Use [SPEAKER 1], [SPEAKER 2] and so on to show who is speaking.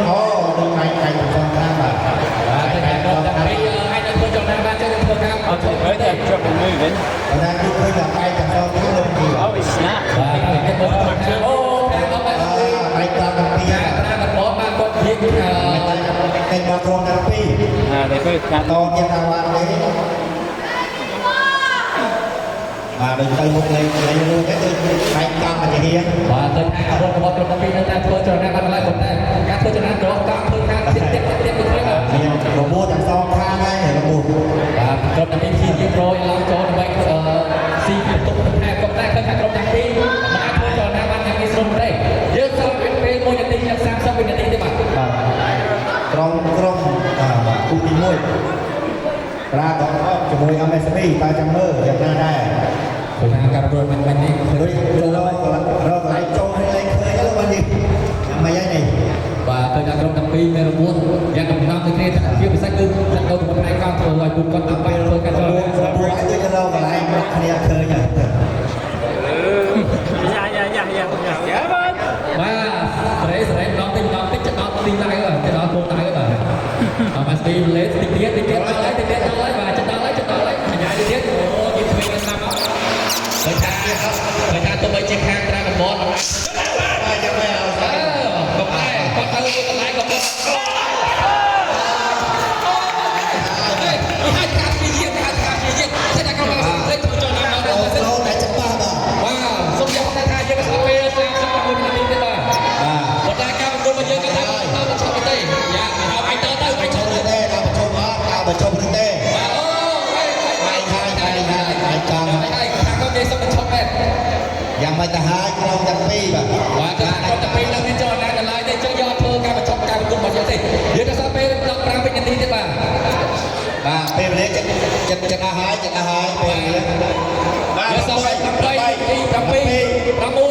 [SPEAKER 1] អូដូចបែកបែកទាំងសងខាងបាទ
[SPEAKER 2] បាទតែក្រុមទាំងពីរអាចនឹងធ្វើចលនាបានចឹងធ្វើការអត់ធ្វើ
[SPEAKER 3] Heard
[SPEAKER 2] ទេ
[SPEAKER 3] that trouble moving.
[SPEAKER 1] ប៉ុន្តែគឺឃើញថាបែកទាំងសងខាងលោកទីបាទ
[SPEAKER 3] Oh, it snapped.
[SPEAKER 2] បាទតែគេមើលអូខាងអត់បាន
[SPEAKER 1] បែកទាំងពីរ
[SPEAKER 2] ការត្រាកបបានគាត់និយាយ
[SPEAKER 1] តែតែមកក្រុមទាំងពីរ
[SPEAKER 3] They both can't.
[SPEAKER 1] តទៀតថាវ៉ាន់នេះបាទដូចទៅមុខលេងលេងរួចទៅដូចបែកកង់មកជាហៀង
[SPEAKER 2] បាទទៅថារត់របស់ក្រុមទាំងពីរនៅតែធ្វើចលនាបានឡើយប៉ុន្តែការធ្វើចលនាក្រកង់ធ្វើការទៀតទៀតទៀតទៅគ្នាបាទ
[SPEAKER 1] មានរបួសទាំងសងខាងហើយរបួស
[SPEAKER 2] បាទក្រុមទាំងពីរជារៀបរយឡើងចូលដើម្បីស៊ីបន្ទុកបន្ថែមក៏តែឃើញថាក្រុមទាំងពីរមិនអាចធ្វើចលនាបានយ៉ាងងាយស្រួលទេយើងសល់ពេល1នាទីនិង30វិនាទីទេបាទ
[SPEAKER 1] បាទក្រុមក្រុមបាទគូទី1ប្រាកដអជាមួយ MSB តើចាំមើលយ៉ាងណាដែរ
[SPEAKER 2] ព្រោះថាការប្រកួតមិនមិននេះ
[SPEAKER 1] ដូចរករកកន្លែងចូលនេះលេងឃើញហើយលោកបាននេះមិនហើយនេះ
[SPEAKER 2] បាទឃើញថាក្រុមទាំងពីរមានរបួសយ៉ាងកំណត់ដូចគ្នាតែជាពិសេសគឺចាត់ទៅជាមួយផ្នែកកង់ធ្វើឲ្យពួកគាត់តាមបែបធ្វើការចល
[SPEAKER 1] របួ
[SPEAKER 2] នា
[SPEAKER 1] សរបួសឲ្យដូចរកកន្លែងដាក់គ្នាឃើញហើយ
[SPEAKER 3] Yeah, yeah, yeah, yeah, yeah. Yeah, man.
[SPEAKER 2] បាទសេរីសេរីម្ដងតិចម្ដងតិចទៅដល់ទីដៅបាទទៅដល់គោលដៅបាទអមស្ពីលេតតិចទៀតតិចទៀតដល់ហើយតិចទៀតដល់ហើយបាទចិត្តដល់ហើយចិត្តដល់ហើយអញ្ញាតិចទៀតអូគេធ្វើกันតាមមកឃើញថាឃើញថាទោះបីជាខាងត្រាកបត
[SPEAKER 1] បាទចាំមើលឲ្យ
[SPEAKER 2] អើក៏តែគាត់ទៅកន្លែងក៏គាត់ហេហៅថាព្យាយាមហៅថាព្យាយាមតែតែក្រុមលេខធ្វើចូលណាមក
[SPEAKER 1] អូ
[SPEAKER 2] ដល់
[SPEAKER 1] ចូលតែច្បាស់បាទ
[SPEAKER 2] វ៉ាវសូមយកថាយើងសល់ពេល36នាទីទេបាទ
[SPEAKER 1] បាទ
[SPEAKER 2] ប៉ុន្តែការប្រកួតរបស់យើងក៏តាមទៅឈប់ទេយ៉ាឲ្យបាយតទៅបាយចូលទៅ
[SPEAKER 1] ទេដល់បញ្ចុះអត់ដល់បញ្ចុះនឹងទេ
[SPEAKER 2] បាទអូ
[SPEAKER 1] បាយហើយបាយហើយបាយកង់
[SPEAKER 2] ហើយខាងក៏គេសុំបញ្ឈប់ដែរ
[SPEAKER 1] យ៉ាងមិនទៅហើយក្រុមទាំងពីរបាទ
[SPEAKER 2] បាទគឺគាត់តែពេលនឹងមានចលនាដល់ឡើយទេចឹងយកធ្វើការបញ្ឈប់ការប្រកួតរបស់យើងទេយើងទៅសល់ពេល15វិនាទីទេបាទ
[SPEAKER 1] បាទពេលវេលាចិត្តចិត្តចិត្តអស់ហើយចិត្តអស់ហើយពេលវេលាបាទ
[SPEAKER 2] យើងសល់8 7 6 5 4